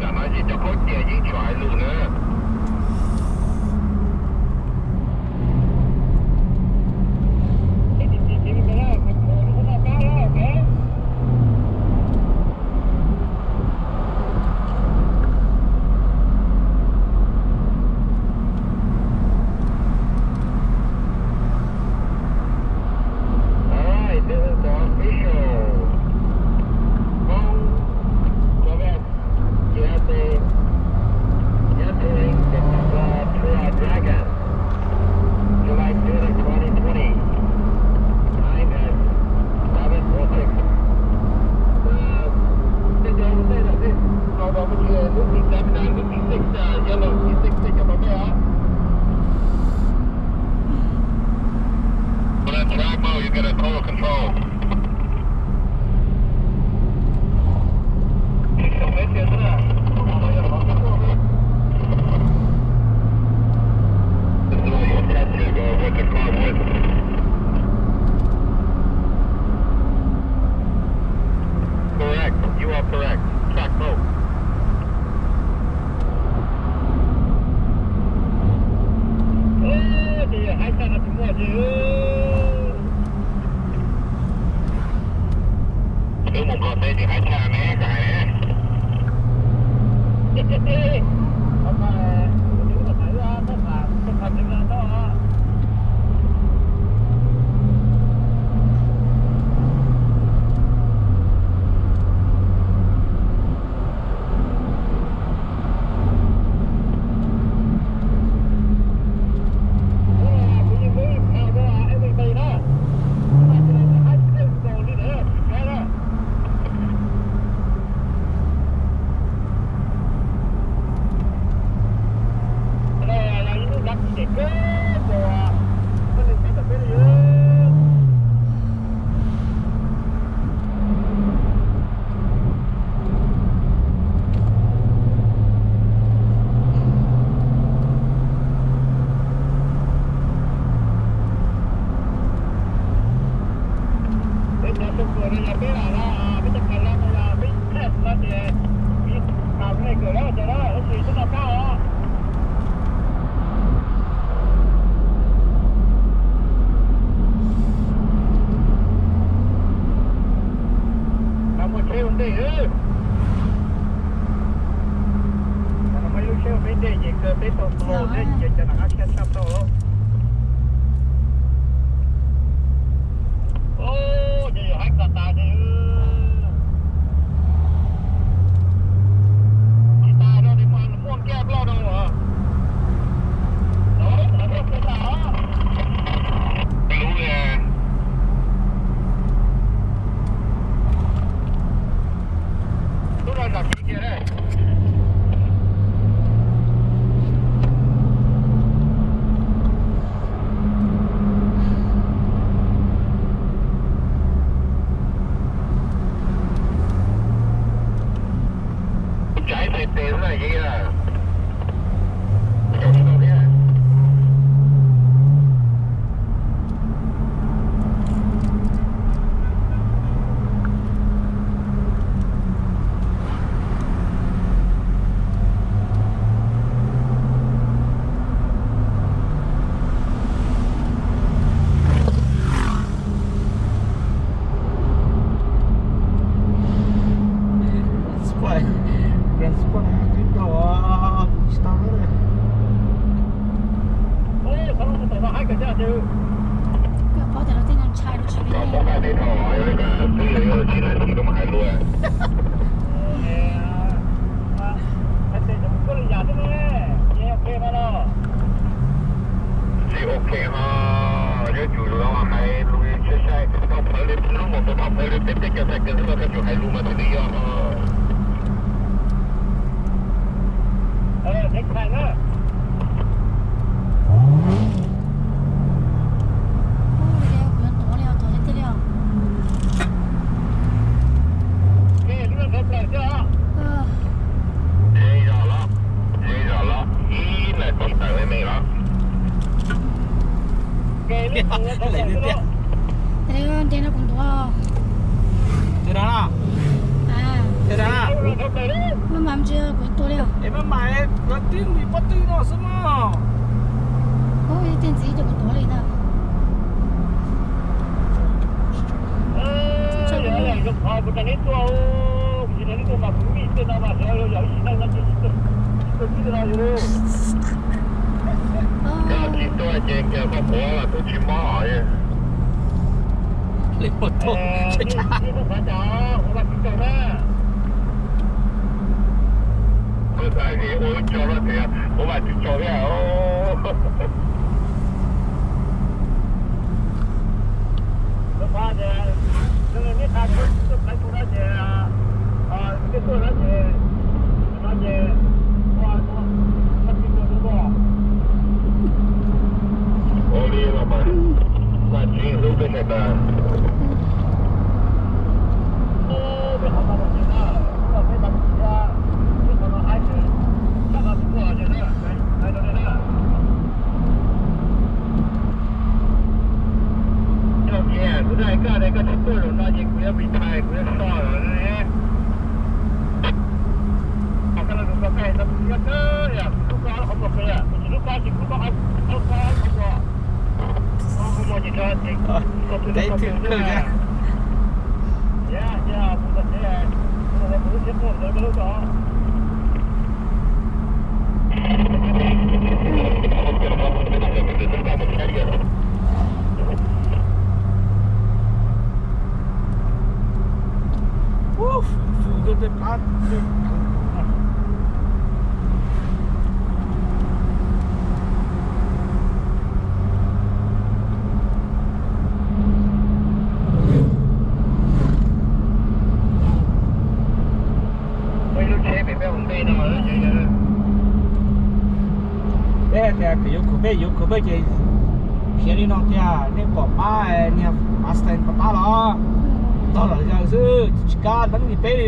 Tam no ces cov khaub cia yeej tshuav hais lus na. All right, this is the official Hmong Corvette. Yes, they entering the Papua Trail Dragon, July fifth of twenty twenty. Time is seven oh six. Ờ, bây giờ hôm nay là cái màu đỏ bên kia, nước Việt Nam là nước Việt Nam, à, yellow, Việt Nam, Việt Nam, à. Put on track mode, you got a total control. Correct. You are correct. Track mode. Ê, ces yog haib tshaj no tsis muaj ces. Wb mus nplog teb ces haib tshaj ne, koj hais ne. Peb cov tuaj kawm no yog peb lam no, peb cov kawm no yog peb test no ces peb lam nej kawm lawm cov no tab sis twb noj qab os. Tau muaj tsheb ua ntej. Tau muaj ib lub tsheb ua peb ntej ces kawg peb tau mus thiab ces cov no qab tshaj tau. Ces yog haib tag tas ces tsis tas no ces muaj kiag ploj rau. Lub, lub no zam kiag na. Tes xwb na, yeej yog. Koj paub tias lawv tej no ntshai lawv tsis ua li. Tsis ok ho, yuav tsum los hais lus sai sai, tau plhawv li lub mus tau plhawv li peb tej cov ntxhais kawg xwb los koj tsum hais lus mas thiaj li yog. Ze zog los, ze zog los, ib nas this tawm me me los. Nres no kuv ntuav. Nres no na. Nres no na. Maj mam ntsia kuv tua li os. Es maj mam, kuv twb mus pob tw no xwb mog. Ub, ib tej ntxiv ces kuv ntuav li ntag. Tsis tuaj ces koj quav los twb tsis mob. Li ua tuaj. Ua tso no tias ua vaj tsis tso thiab. Ua li los mas, vaj tsev hlub peb sawv daws. Coj kiag kuv hais koj tias koj tsis tuaj zaum no ces kuv yuav retire, kuv yuav so lawm ne. Koj los koj kawg, kuv hlub koj qhov muag kawg, kuv tsis hlub koj ces kuv hlub koj qhov muag. Qhov muag ces tso ces koj hlub koj kawg xwb. Peb hais tias kws yuav khoom peb yuav khoom peb ces khiav li no tiag, nej pom pab niag Mustang pov tab los? Tog los yawg xwb, tsis kam dab li peb li.